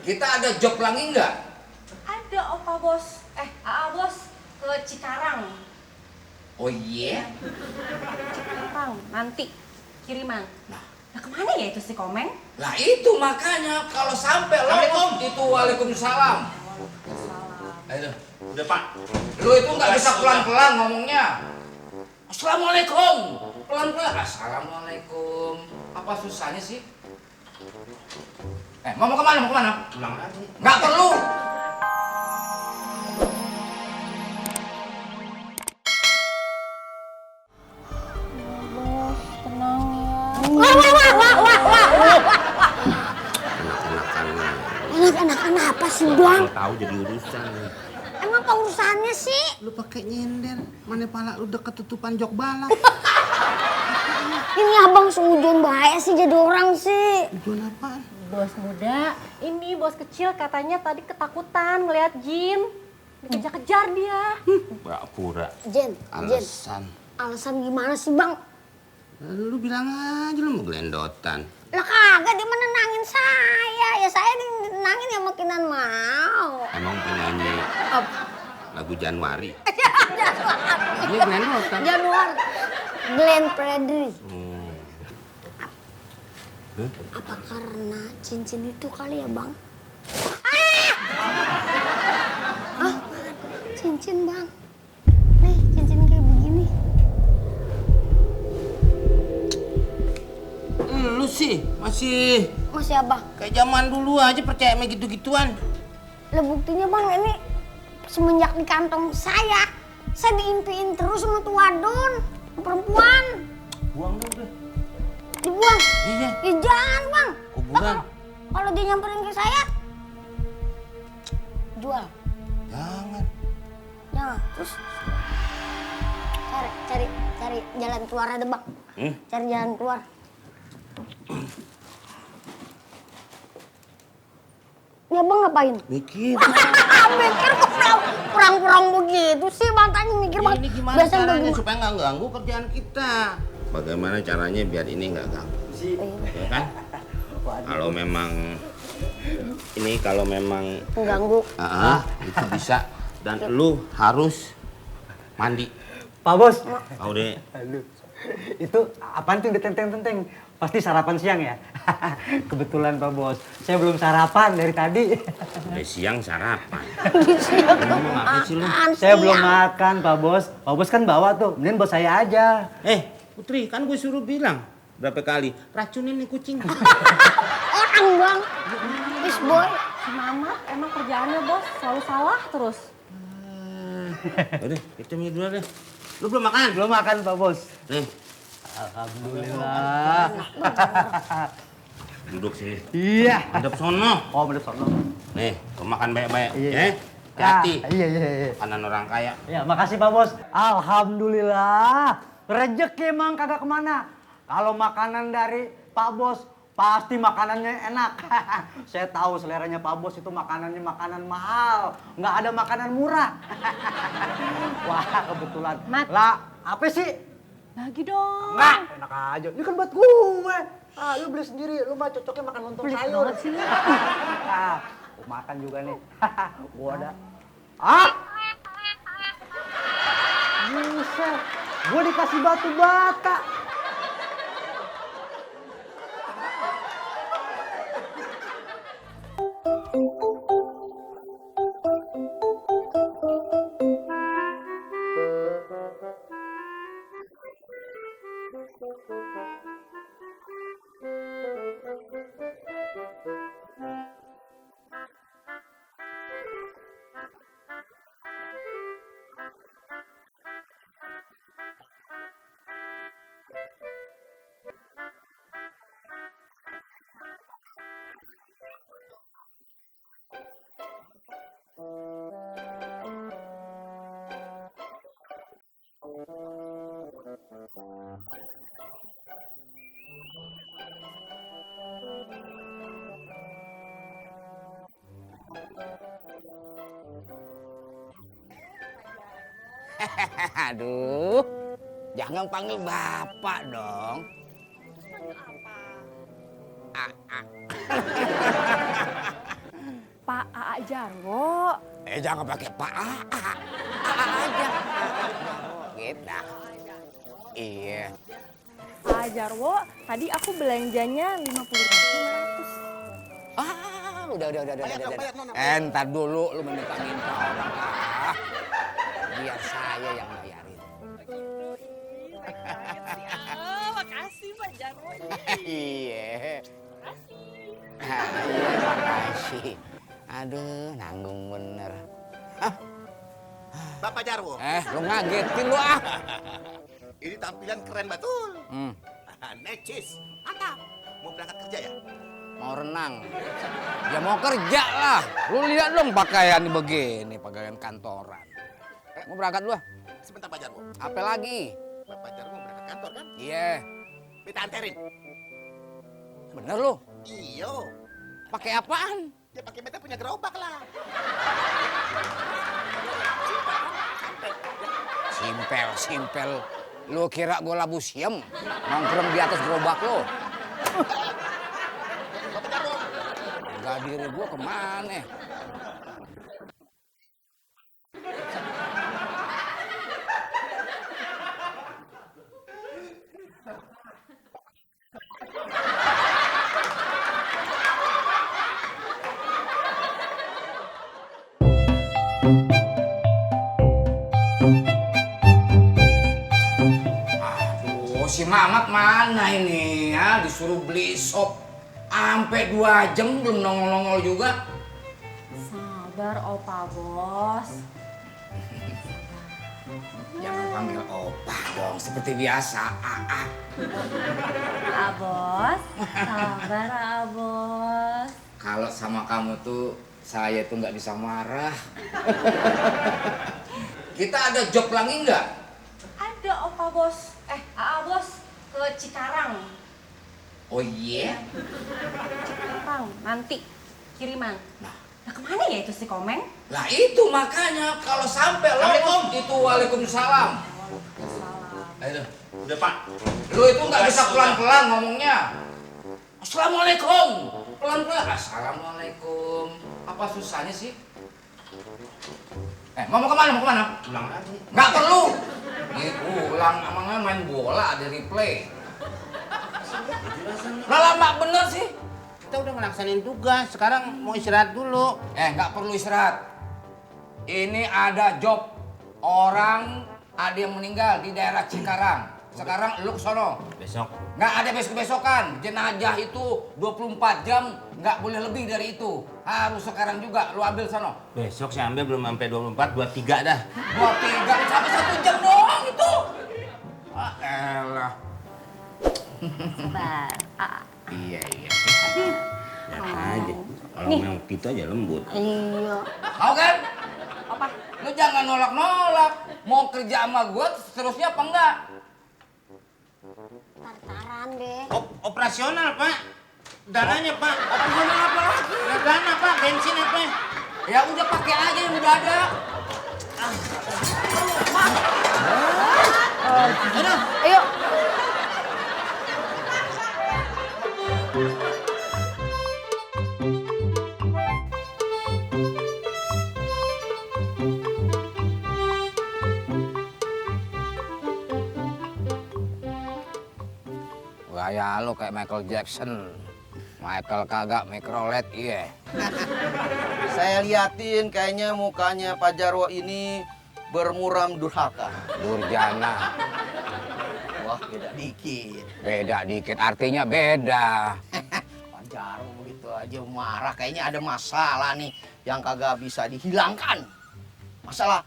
Kita ada job lagi nggak? Ada Opa Bos. AA Bos ke Cikarang. Oh iya? Cikarang, nanti kiriman. Nah kemana ya itu si Komeng? Lah itu makanya kalau sampai lolos itu waalaikumsalam. Ayo, Udah Pak. lu itu nggak bisa pelan-pelan ngomongnya. Assalamualaikum. Pelan-pelan. Assalamualaikum. Apa susahnya sih? Mau kemana? Mau kemana? Pulang aja. Nggak perlu. Bos, tenang ya. Anak-anak apa sih, Bang? Tahu jadi urusan. Emang apa urusannya sih? Lu pakai nyender, mana pala lu udah ketutupan jok balap. Ini abang seujun bahaya sih jadi orang sih. Tujuan apaan? Bos muda, ini bos kecil katanya tadi ketakutan ngeliat jin. Dikejar-kejar dia. Pura-pura. Jen, Alasan. alasan gimana sih, Bang? Lu bilang aja lu mau gelendotan. Lah kagak, dia menenangin saya. Ya saya dinenangin ya makinan mau. Emang penyanyi lagu Januari. Januari. Dia gelendotan. Januari. Glenn Fredly. Apa karena cincin itu kali ya, Bang? Hah? Cincin, Bang. Nih, cincin kayak begini. Lu sih masih Masih apa? kayak zaman dulu aja percaya sama gitu-gituan. Lah buktinya, Bang, ini semenjak di kantong saya diimpiin terus sama tuh wadon, perempuan. Buang deh udah. Dibuang. Iya. Ya jangan, Bang. Kuburan. Kalau dia nyamperin ke saya, jual. Jangan. Jangan. Terus cari jalan keluar ada, Bang. Cari jalan keluar. Ya, Bang, ngapain? Mikir. Mikir kok kurang begitu sih, Bang. Tanya mikir, Bang. Ini gimana Biasanya caranya bagaimana? supaya nggak ganggu kerjaan kita? Bagaimana caranya biar ini nggak ganggu? Ya kan? Kalau memang Mengganggu. itu bisa dan lu harus mandi. Pak Bos, Tahu deh. aduh, itu apaan tuh udah tenteng-tenteng? Pasti sarapan siang ya? Kebetulan Pak Bos, saya belum sarapan dari tadi. Udah siang sarapan. Ngomong apa sih lu? Saya belum makan Pak Bos. Pak Bos kan bawa tuh, mending bos saya aja. Putri, kan gue suruh bilang berapa kali racunin nih kucing. Orang, Bang. Is boy. Si Mamat emang kerjaannya bos selalu salah terus. Udah, kita minum dulu deh. Lu belum makan? Belum makan Pak Bos. Nih, Alhamdulillah. duduk sini. Iya. Hadap sono. Oh, bener sono. Nih, kau makan baik-baik. Iya. Hati. Iya. Makanan orang kaya. Ya, makasih Pak Bos. Alhamdulillah. Rezeki emang kagak kemana. Kalau makanan dari Pak Bos, pasti makanannya enak. Saya tahu seleranya Pak Bos itu makanannya makanan mahal. Nggak ada makanan murah. Wah, kebetulan. Mat. Lah, apa sih? Bagi dong. Nggak, enak aja. Ini kan buat gue. Lu beli sendiri. Lu mah cocoknya makan lontong Pelit sayur. banget sih lu. Gua makan juga nih. Gua ada. Buset. Gua dikasih batu bata. Aduh, jangan panggil bapak dong. Pak Jarwo. Jangan pakai Pak A aja. Gitu. Iya. Pak Jarwo, tadi aku belanjanya 50.500. Udah. Entar dulu lu minta orang ah. Biar saya yang bayarin. Makasih Pak Jarwo. Iya. Makasih. Aduh, nanggung bener. Bapak Jarwo, Lu ngagetin lu ah. ini tampilan keren betul. Hmm, Necis, mantap. Mau berangkat kerja ya? mau renang. Ya mau kerja lah. Lu lihat dong pakaian begini, pakaian kantoran. Mau berangkat lu ah? Sebentar Pak Jarwo. Apa lagi? Bapak Jarwo mau berangkat kantor kan? Iya. Minta anterin. Bener lu. Iyo. Pakai apaan? Ya pakai beta punya gerobak lah. Simpel. Lu kira gua labu siem? Nongkrong di atas gerobak lu. Bapak Jarwo. Enggak diri gua kemana? Aduh, si Mamat mana ini ya? Disuruh beli sop. Sampai 2 jam belum nongol-nongol juga. Sabar Opa Bos. Jangan panggil opa dong, seperti biasa. Bos, sabar Bos. Kalau sama kamu tuh, saya tuh nggak bisa marah. Kita ada job lagi nggak? Ada Opa Bos. Bos ke Cikarang. Oh iya? Cikarang, nanti kiriman. Nah, kemana ya itu si Komeng? Lah itu makanya kalau sampai lolos itu waalaikumsalam. Ayo, Udah Pak. lu itu nggak bisa pelan-pelan ngomongnya. Assalamualaikum. Pelan-pelan. Assalamualaikum. Apa susahnya sih? Mau kemana? Pulang lagi. Nggak perlu. Diulang, emangnya main bola ada replay. Lah lama bener sih. Kita udah ngelaksanain tugas, sekarang mau istirahat dulu. Nggak perlu istirahat. Ini ada job orang ada yang meninggal di daerah Cikarang. Sekarang lu kesono. Besok. Nggak ada besok-besokan. Jenazah itu 24 jam, nggak boleh lebih dari itu. Harus sekarang juga lu ambil sono. Besok saya ambil belum sampai 24, 23 dah. 23 sampai 1 jam doang itu. Elah. Sabar. Iya. Biasa aja. Kalau memang gitu aja lembut. Iya. Mau kan? Apa? Lu jangan nolak-nolak. Mau kerja sama gua seterusnya apa enggak? Tartaran deh. Operasional Pak. Dananya Pak. Operasional apa lagi? Dana Pak, bensin apa? Ya udah pakai aja yang udah ada. Ayo. Gaya lo kayak Michael Jackson. Michael kagak, Microlet iya. Saya liatin kayaknya mukanya Pak Jarwo ini bermuram durhaka. Durjana. Wah, beda dikit. Beda dikit, artinya beda. Pak Jarwo begitu aja marah, kayaknya ada masalah nih yang kagak bisa dihilangkan. Masalah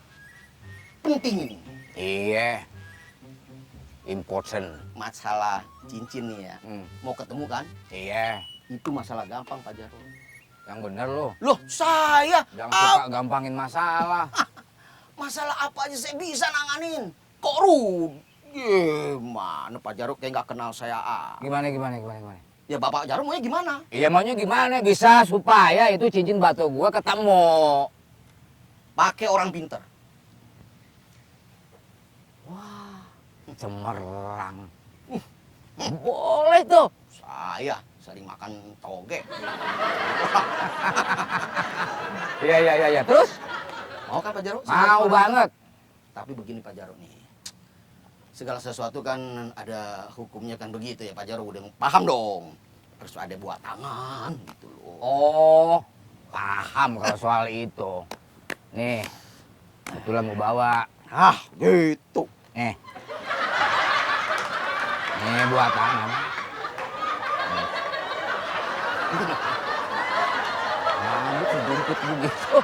penting ini. Iya. Important. Masalah cincin nih ya. Mau ketemu kan? Iya. Itu masalah gampang Pak Jarwo. Yang bener lo. Loh, saya Jangan suka gampangin masalah. masalah apa aja saya bisa nanganin. Kok gimana Pak Jarwo kayak nggak kenal saya Gimana? Ya Bapak Jarwo maunya gimana? Iya maunya gimana bisa supaya itu cincin batu gua ketemu. Pakai orang pinter. Cemerlang. Boleh tuh. sering makan toge. Iya. Terus? Mau kan Pak Jarwo? Mau banget. Tapi begini Pak Jarwo nih. Segala sesuatu kan ada hukumnya kan begitu ya Pak Jarwo. Udah paham dong. Harus ada buat tangan gitu loh. Oh, paham kalau soal itu. Nih, kebetulan mau bawa. Ah, gitu. Nih. Nih buat tangan. Rambut sedikit begitu.